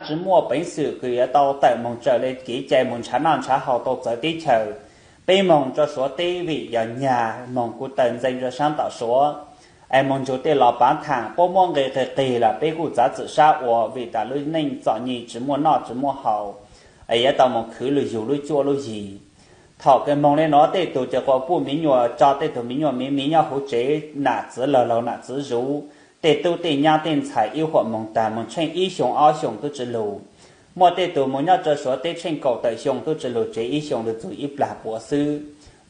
tsis muaj peev xwm kws yuav tau tawm moog raws le kev cai moog nrhav noj nrhav haus tau txawv teb chaws. Peb moog rua Suav teb vim yog nyag moog kuv taw ntxeev rua saab tom Suav, es moog nrug tej los pav thaam puab muab nqe qig qig lawm peb kuj txav txim sab ua vim tas lub neej txom nyem tsis muaj noj tsis muaj haus, es yuav tau moog khwv lug yug lub cuab lub yig. Thaum kws moog le nuav tej tug ces quas puj miv nyuas tso tej tug miv nyuas miv miv nyob huv tsev, nam txiv laug laug nam txiv zuv, tej tub tej nyab tej ntxhais ib huam moog taag moog tsheej ib xyoo ob xyoo tub tsi lug. Muaj tej tug moog nyob rua Suav teb tsheej kaum tawm xyoo tub tsi lug tsev ib xyoo lug txug ib plag puav xwb.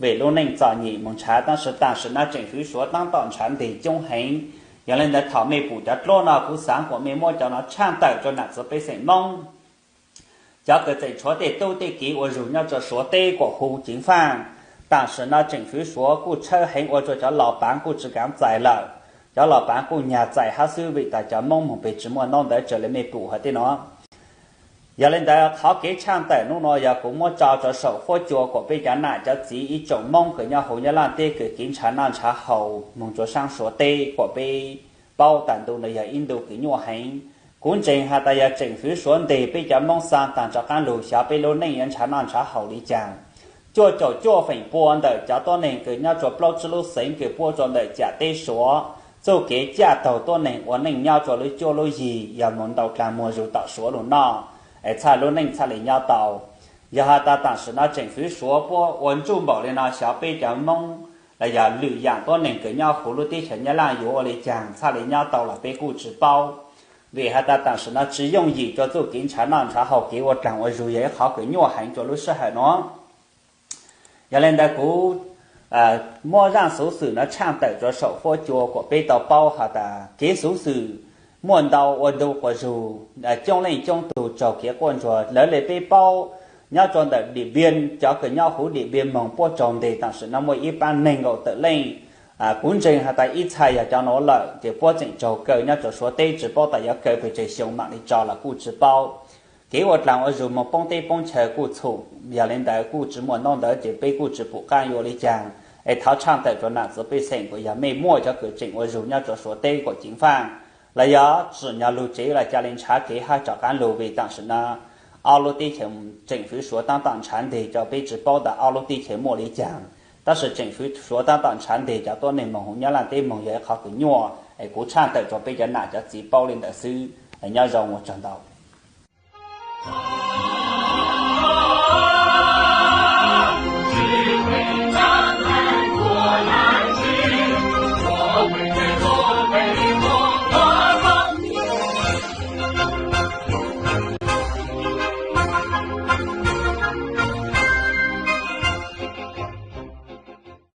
Vim lub neej txom nyem moog nrhav, tab sis tam sim no tseem fwv Suav taab tom nrhav ntes coob heev. Yog le ntawd thaum mej pum cov dluab no kuv xaav kuas mej muab cov no tshaaj tawm rua nam txiv pej xeem Moob, cov kws tseem tshuav tej tub tej kiv ua zug nyob rua Suav teb kuas hu ceev faaj. Tam sim no tseem fwv Suav kuj tshawb heev ua rua cov los paav kuj tsi kaav txais lawm. Cov los paav kuj nyag txais hab xwb vim tas cov Moob moog peg tsi muaj ntaub ntawv raws le mej pum hov tej no. Yog le ntawd qhov kev tshaaj tawm nub nua yog kuv muab tso rua saum fuab cua kuas peb cov nam cov txiv ib tsoom Moob kws nyob huv Nyab Laaj teb kws kev nrhav noj nrhav haus moog rua saab Suav teb kuas peb paub tas ntu nuav yog ib ntu kws nyuaj heev. Kuv ntseeg has tas yog tseem fwv Suav ntes peb cov Moob xaa taag rov qaab lug xyov peb lub neej yuav nrhav noj nrhav haus le caag. Cuaj caum cuaj feem pua ntawm cov tuab neeg kws nyob rua plaub tsib lub xeev kws puab rua ntawm ciam teb Suav, txuj kev caj taug tuab neeg ua neej nyob rua lub cuab lub yig yog moog ntau dlaag muag zug tom Suav lug noj, es txhaj lub neej txhaj le nyob tau. Yog has tas tam sim no tseem fwv Suav puab ua ntsuj npaum le no xyov peb cov Moob los yog lwm yaam tuab neeg kws nyob huv lub teb chaws Nyab Laaj yuav ua le caag txhaj le nyob tau los peb kuj tsi paub. Vim has tas tam sim no tsi yooj yim rua txuj kev nrhav noj nrhav haus, kev ua dlaag ua zug yog ib qhov kws nyuaj heev rua lub sij hawm no. Yog le ntawd kuv muab zaaj xuv xwm no tshaaj tawm rua saum fuab cua kuas peb tau paub has tas kev xuv xwm muaj ntau ua ntu quas zug, coob leej coob tug raug kev quaj ntsuag lawv le peb paub. Nyob rua ntawm Diam Npiab, cov kws nyob huv Diam Npiab moog puab raug ntes tam sim no muaj ib paab neeg nkaum tawm leej. Kuv ntseeg has tas ib txhais yog cov nuav lawm ces puab tseem raug kaw nyob rua Suav teb, tsi paub tas yuav kaw pes tsawg xyoo maam le tso los kuj tsi paub. Kev ua dlaag ua zug moog poob teb poob chaw kuj txhum, yog le ntawd kuj tsi muaj ntaub ntawv ces peb kuj tsi pum qaab yuav ua le caag. Es thov tshaaj tawm rua nam txiv pej xeem kuas yog mej muaj cov kws tseem ua zug nyob rua Suav teb kuas ceev faaj, los yog tsim nyog lug tsev los ca le nrhav kev hab rov qaab lug vim tam sim no ob lub teb chaws tseem fwv Suav taab tom nrhav ntes cov peb tsi paub tas ob lub teb chaws muaj le caag. Tab sis tseem fwv Suav taab tom nrhav ntes cov tuab neeg moog huv Nyab Laaj teb moog yog ib qhov kws nyuaj, es kuv tshaaj tawm rua peb cov nam cov txiv paub le ntawd xwb. Nyob zoo ua tsaug ntau.